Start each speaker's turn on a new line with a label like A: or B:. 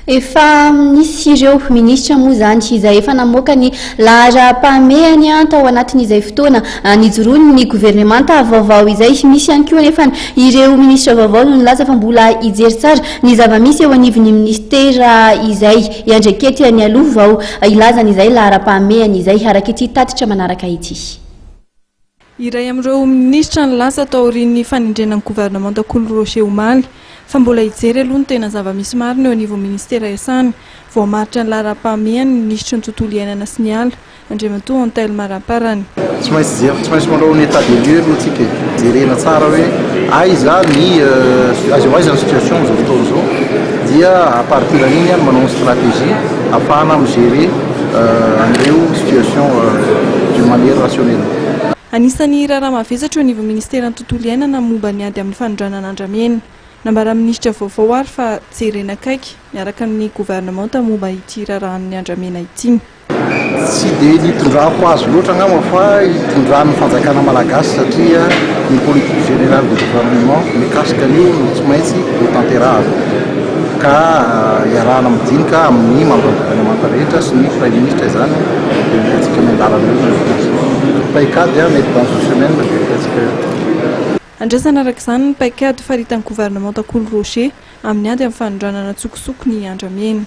A: Efa nisy ireo minisitra moa izany izay efa namoaka ny laharam-pahamehany tao anatin'izay fotoana nijoroan'ny governemanta vaovao izay. Misy ihany koa anefa ireo minisitra vaovao no nilaza fa mbola hijery tsara ny zava-misy eo anivon'ny minisitera izay iandraiketany aloha vao hilazany izay laharam-pahamehany izay, araka ity tatitra manaraka ity.
B: Iray amin'ireo minisitra nilaza taorian'ny fanendrena ny governemanta Kolo Roger omaly fa mbola hijery aloha ny tena zava-misy marina eo anivon'ny minisitera iasany vao hamaritra ny laharam-pahamehany ny minisitry ny tontolo iainana sy ny ala, Andriamatoa Anthelme Ramparany.
C: Tsy maintsy jery, tsy maintsy manao ny état des lieux aloha tsika e. Jerena tsara hoe aiza ny aiza ho aiza ny situation amin'izao fotoana izao dia à partir an'iny no manao ny stratégie ahafahana mi-gérer an'ireo situation d'une manière rationnelle.
B: Anisan'ny raharaha mavesatra eo anivon'ny minisiteran'ny tontolo iainana momba ny ady amin'ny fanondranana andramena. Nambaran'ny minisitra vaovao ary fa jerena akaiky miaraka amin'ny governemanta momba ity raharahan'ny andramena ity.
C: Tsy dia nitondrako azy loatra angamba fa itondran'ny fanjakana malagasy satria ny politique générale de gouvernement mikasika an'io no tsy maintsy ho tanterahana ka iarahana midinika amin'ny membre ny gouvernemanta rehetra sy ny praiminisitra izany dia ho hitantsika miandalana eo ny azy. Paikady mety dans une semaine dia ho hitantsika eo.
B: Andrasana araka izany ny paikady faritan'ny governemanta Kolo Roger amin'ny ady amin'ny fanondranana an-tsokosoko ny andramena.